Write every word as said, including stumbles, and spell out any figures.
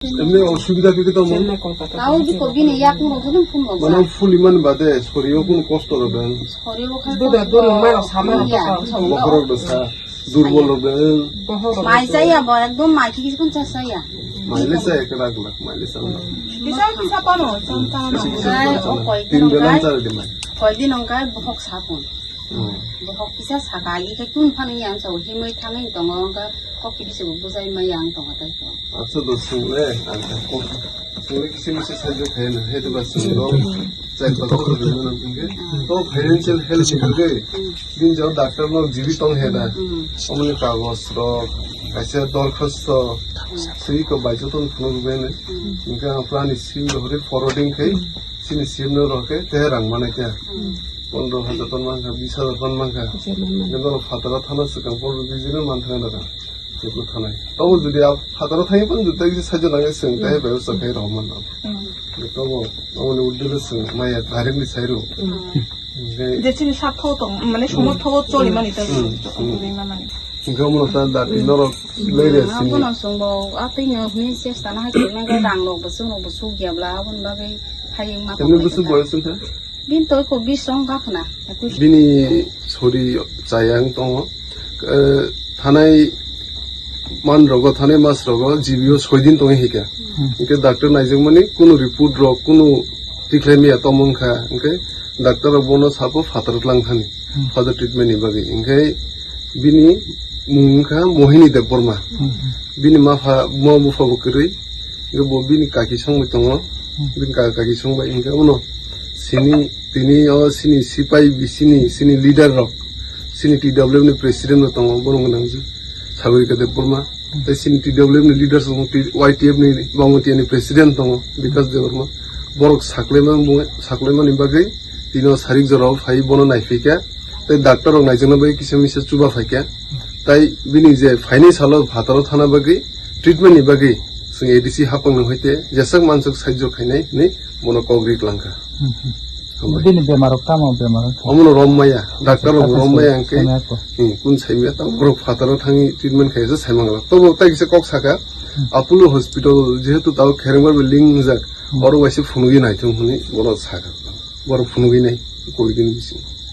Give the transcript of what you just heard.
Emni osubida khe khe tamo? Tao biko bini yakung rok jodon phun rok. Mane sa. Phuli man bade sorio kun kosto rok dang. Sorio kha duda kosto dulu mano sama rok ya, to sa. Bokhorok do sa. Durbol rok dang. Bokhorok. Mai chaya bo ekdom mai khe khe kun cha chaya. Mai le sa ek lakh lakh mai le sa. Kisa kisa pano, sam sam. Kai o koi Tin din belan kai. Char di mai. Koi din ong kai bohok sapon. Hmm. Bohok kisa saka agi khe kun phano yang sa himoi thangin tongo ong kai. Kok kibisa bo bujai ma yang tongo tai ko. Acha do sungle, acha ko. Sungle kisi misi sajjo khaina, he to ba sungro. Chai ko to do na tungke. To financial help ni tungke. Din jao doctor no jibi tong he da. Omni kagos ro, kaisa dorkhasto, sui ko bai joton phunuk bene. Inka plan ni sim do hore forwarding khai, sini sim no ro ke te rang mana kya. Pondro hajar ton man kha, bis hajar ton man kha. Jeno phatara thana swkang pondro bijino man thang da. Jeplo thanai. Tabo jodi a phataro thangwi phano jodi kaisa sajjo nangai swng, tai bebostha khai rw man. Tabo, aboni uddele swng, maya, direct ni sai rw. Hwnkhe je chini sakthao tong, mane somortho o choli mani tai. Hmm, hmm. Choli mani. Hwnkhe omo ta dati norok lere sini. Abono chwngbo, a twi no hwnwi chesta na hai khe, nang rang rok bo chwng rok bo suk ya bla, aboni bagwi hai ma. Temni bwswk boyos wngkha? Bini twi ko bis wngkha khna, ekus. Bini sori chayang tongo. Eh, thanai man rogo, thanai mas rogo, G B o soi din tongwi hika. Hmm. Hingke doctor naijakmani kunu report rok, kunu tikhlai maya tongmung kha. Hingke doctor rok bono sapo phataro tlang thani. Hmm. Further treatment ni bagwi. Hingke bini mung wngkha Mohini Debbarma. Hmm. Bini mapha, ma bupha bo kwrwi. Hingke bo bini kaki songwi tongo. Hmm. Bini kaki, kaki songbai hingke uno sini, tini o sini sipai bisini, sini leader rok, sini T W F ni president bo tongo, borok gwnang je Sagorika Debbarma. Hmm. Tei sini T W F ni leaders rok, Y T F ni Bangmatiya ni president tongo, Bikas Debbarma. Borok saklaimani, saklaimani bagwi tini o sarik jorao phai bono naiphika. Tei doctor rok naijakna bagwi kisa misa chuba phaikha. Tai bini je phaini salo phataro thana bagwi treatment ni bagwi chwng A D C hapang ni hoite jeswk manswk sahajyo khainai hinwi bono kok ri klangkha. Hmm, hmm. Hambai. Bini bemar rok tamo bemar rok? Omono rom maya, doctor rok rom maya hwnkhe, hmm, kun saimya tamo borok phataro thangwi treatment khaisa saimang rok. Tobo tai kisa kok saka, hmm, Apollo Hospital jehetu tabo Kherengbar bai link wngjak, hmm, oro waisa phunugwi naithung hinwi bono saka. Borok phunugwi nai, koi din bising.